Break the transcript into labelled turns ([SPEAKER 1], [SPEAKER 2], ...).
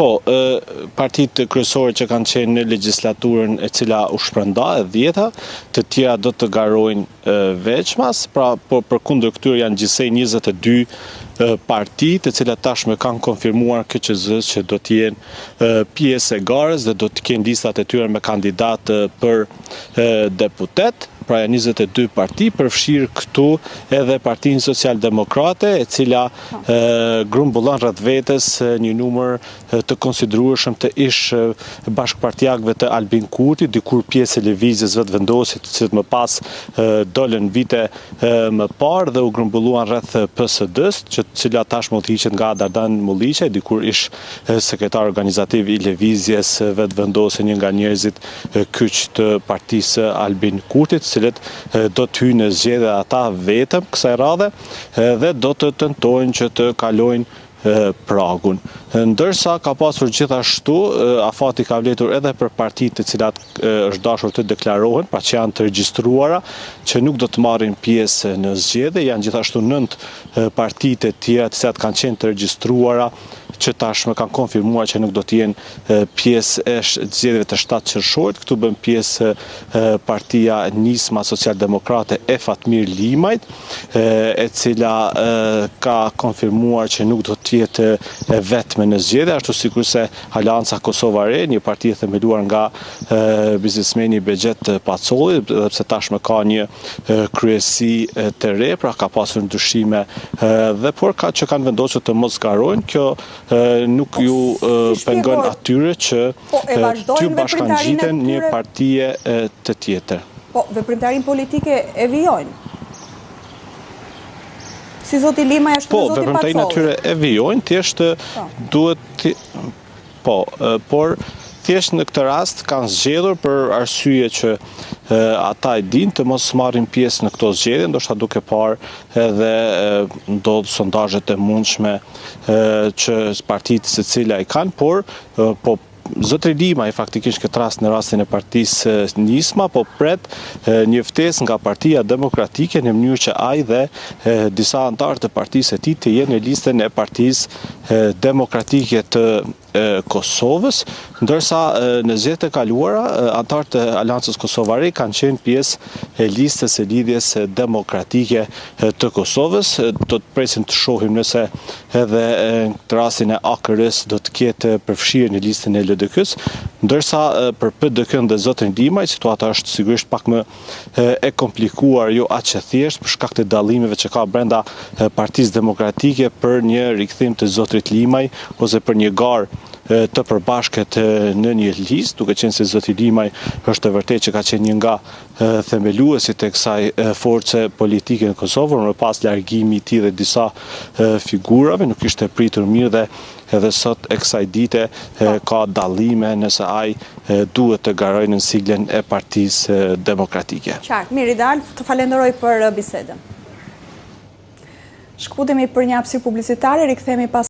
[SPEAKER 1] Po, partitë kryesore që kanë qenë në legjislaturën e cila u shpërnda e dhjeta, të tjera do të garojnë veçmas, pra po përkundër këtyre janë gjithsej 22 parti, të cilat tashmë kanë konfirmuar KQZ që do të jenë pjesë e garës dhe do të kenë listat e tyre me kandidatë për deputet, pra janë 22 parti, përfshirë këtu edhe Partinë Socialdemokrate, e cila grumbullon rreth vetes një numër të konsiderueshëm të ish bashkëpartiakëve të Albin Kurtit, dikur pjesë e lëvizjes Vetëvendosje, të cilët më pas dolën vite më parë dhe u grumbulluan rreth PSD-së, që cila tashmë udhëhiqet nga Dardan Molliqaj, dikur ish sekretar organizativ i lëvizjes Vetëvendosje, një nga njerëzit kyç të partisë së Albin Kurtit, të cilët do të hyjnë në zgjedhje ata vetëm kësaj radhe dhe do të tentojnë që të kalojnë pragun. Ndërsa ka pasur gjithashtu, afati ka vlejtur edhe për partitë të cilat është dashur të deklarohen, pra që janë të regjistruara, që nuk do të marrin pjesë në zgjedhje, janë gjithashtu 9 parti të tjera të cilat kanë qenë të regjistruara që tashmë kanë konfirmuar që nuk do të jenë pjesë e zgjedhjeve të 7 qershorit. Këtu bën pjesë partia Nisma Socialdemokrate e Fatmir Limajt, e cila ka konfirmuar që nuk do të jetë e vetme në zgjedhje, ashtu sikurse Aleanca Kosova e Re, një parti e themeluar nga biznesmeni Behgjet Pacolli, edhe pse tashmë ka një kryesi të re, pra ka pasur ndryshime dhe por ka që kanë vendosur të mos garojnë, kjo nuk
[SPEAKER 2] po,
[SPEAKER 1] ju pengon atyre që
[SPEAKER 2] po,
[SPEAKER 1] t'ju bashkangjiten një partie të tjetër.
[SPEAKER 2] Po, veprimtarinë politike e vijojnë. Si zoti Limaj ashtu
[SPEAKER 1] po,
[SPEAKER 2] dhe zoti Pacolli.
[SPEAKER 1] Po, veprimtarinë e tyre e vijojnë, thjesht po. duhet Po, por thjesht në këtë rast kanë zgjedhur për arsye që ata e dinë të mos marrin pjesë në këto zgjedhje, ndoshta duke parë edhe ndodh sondazhet e mundshme që partitë secila i kanë, por po Zotri Limaj faktikisht këtë rast në rastin e partisë Nisma po pret një ftesë nga Partia Demokratike në mënyrë që ai dhe disa anëtarë të partisë së tij të jenë në listën e Partisë Demokratike të Kosovës, ndërsa në zgjedhjet e kaluara anëtarët e Aleancës Kosova e Re kanë qenë pjesë e listës së Lidhjes Demokratike të Kosovës. Do të presim të shohim nëse edhe në rastin e AKR-së do të ketë përfshirë në listën e LDK-së, ndërsa për PDK-në dhe zotrin Limaj situata është sigurisht pak më e komplikuar, jo aq e thjeshtë për shkak të dallimeve që ka brenda Partisë Demokratike për një rikthim të zotrit Limaj ose për një garë të përbashkët në një listë, duke qenë se zoti Limaj është e vërtetë që ka qenë një nga themeluesit e kësaj force politike në Kosovë, por më pas largimi i tij dhe disa figurave nuk ishte pritur mirë dhe edhe sot e kësaj dite ka dallime nëse ai duhet të garojë nën siglën e Partisë Demokratike.
[SPEAKER 2] Qartë. Mirë, Ideal, të falenderoj për bisedën. Shkëputemi për një hapësirë publicitare, rikthehemi pas.